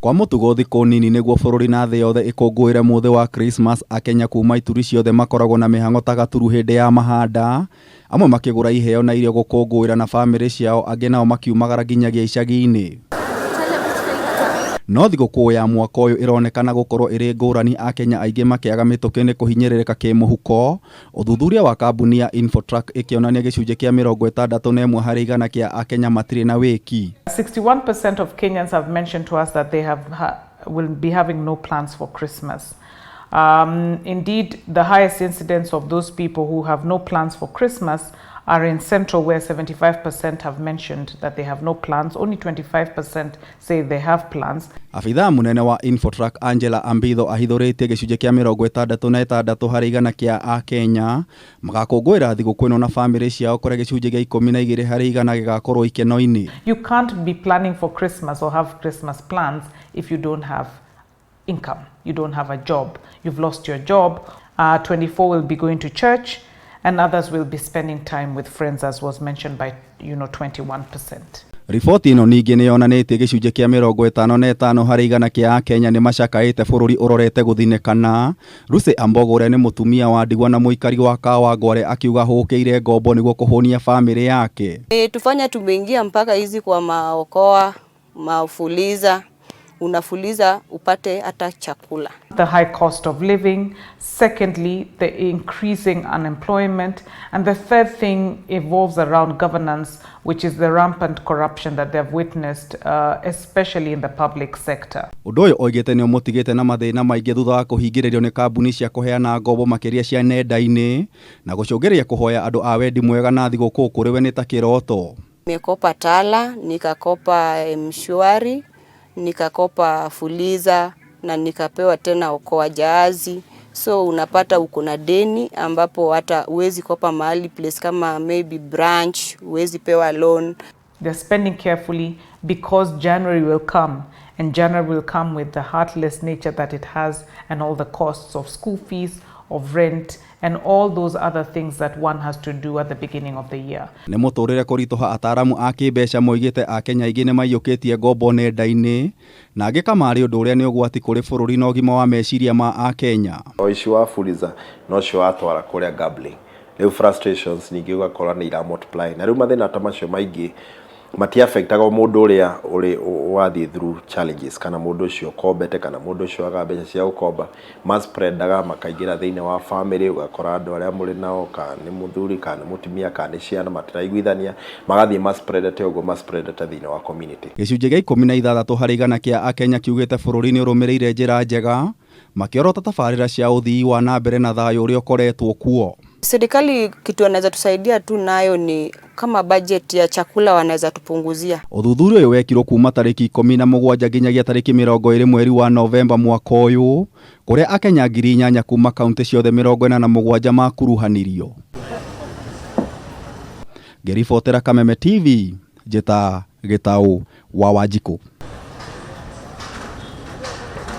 Kwa mũtugo thikũ nini nĩguo bũrũri na thĩ yothe ĩkũngũĩre mũthĩ wa Christmas, Akenya kuma ituri ciothe makoragwo na mĩhang'o ta gaturu hĩndĩ ya mahanda, amwe makĩgũra iheo na irio gũkũngũĩra na bamĩrĩ ciao, angĩ nao makiumagara nginyagia icagi-inĩ. No thigũkũ ya mwaka ũyũ ĩronekana gũkorwo ĩrĩ ngũrani, Akenya aingĩ makĩaga mĩtũkĩ nĩ kũhinyĩrĩrĩka kĩmũhuko. Ũthuthuria wa kambuni ya Infotrack ĩkĩonania gĩcunjĩ kĩa 61 harĩ igana kĩa Akenya matirĩ na wĩki. 61% of Kenyans have mentioned to us that they will be having no plans for Christmas. Indeed, the highest incidence of those people who have no plans for Christmas are in Central, where 75% have mentioned that they have no plans. Only 25% say they have plans. Abithaa mũnene wa Infotrack Angela Ambitho ahithũrĩtie gĩcunjĩ kĩa 66 harĩ igana kĩa Akenya magakũngũĩra thigũkũ ĩno na bamĩrĩ ciao, kũrĩa gĩcunjĩ gĩa 12 harĩ igana gĩgakorwo ikeno-inĩ. You can't be planning for Christmas or have Christmas plans if you don't have income, you don't have a job, you've lost your job. 24 will be going to church and others will be spending time with friends, as was mentioned by 21%. Riboti ĩno ningĩ nĩ yonanĩtie gĩcunjĩ kĩa 55 harĩ igana kĩa Akenya nĩ macakaĩte bũrũri ũrorete gũthinĩkana. Lucy Ambogo ũrĩa nĩ mũtumia wa ndigwa na mũikari wa Kawangware akiuga hũkĩire ngombo nĩguo kũhũnia bamĩrĩ yake. E, tufanya tumeingia mpaka hizi kwa maokoa mafuliza, unafuliza upate hata chakula. The high cost of living, secondly, the increasing unemployment, and the third thing evolves around governance, which is the rampant corruption that they have witnessed, especially in the public sector. Ũndũ ũyũ oigĩte nĩ ũmũtigĩte na mathĩna maingĩ thutha wa kũhingĩrĩrio nĩ kambuni cia kũheana ngombo makĩria cia nenda-inĩ na gũcũngĩrĩria kũhoya andũ a wendi mwega na thigũkũ kũrĩ we nĩ ta kĩroto. Nimekopa Tala, nikakopa Mshwari, nikakopa Fuliza na nikapewa tena Okoa Jahazi. So unapata uko na deni ambapo hata huwezi kopa mahali place kama maybe branch, huwezi pewa loan. They're spending carefully because January will come, and January will come with the heartless nature that it has and all the costs of school fees, of rent, and all those other things that one has to do at the beginning of the year. Nĩ mũtũrĩre kũritũha, ataramu a kĩmbeca moigĩte Akenya aingĩ nĩ maiyũkĩtie ngombo nenda-inĩ na angĩ kamarĩ ũndũ ũrĩa nĩ ũgwati kũrĩ bũrũri na ũgima wa meciria ma Akenya. Ũici wa Fuliza nocio watwara kũrĩa gambling, rĩu frustrations ningĩ ũgakora nĩ ira multiply, na rĩu mathĩna ta macio maingĩ matiafectaga o mũndũ ũrĩa ũrĩ wathiĩ through challenges, kana mũndũ ũcio ũkombete, kana mũndũ ũcio waga mbeca cia gũkomba, maspreadaga makaingĩra thĩinĩ wa family. Ũgakora andũ arĩa mũrĩ nao, kana nĩ mũthuri, kana nĩ mũtumia, kana nĩ ciana, matiraiguithania, magathiĩ maspreadete ũguo maspreadete thĩinĩ wa community. Gĩcunjĩ gĩa 16 harĩ igana kĩa Akenya kiugĩte bũrũri nĩ ũrũmĩrĩire njĩra njega, makĩorota tabarĩra cia ũthii wa na mbere na thayũ ũrĩa ũkoretwo kuo. Serikali kitu wanaweza tusaidia tu nayo ni kama budget ya chakula wanaweza tupunguzia. Ũthuthuria ũyũ wekirwo kuma tarĩki 17 nginyagia tarĩki 20 mweri wa Novemba mwaka ũyũ, kũrĩa Akenya 8,000 kuma kaunti ciothe 47 makuruhanirio. Ngĩribotera Kameme TV, njĩta Gĩtaũ wa Wanjikũ.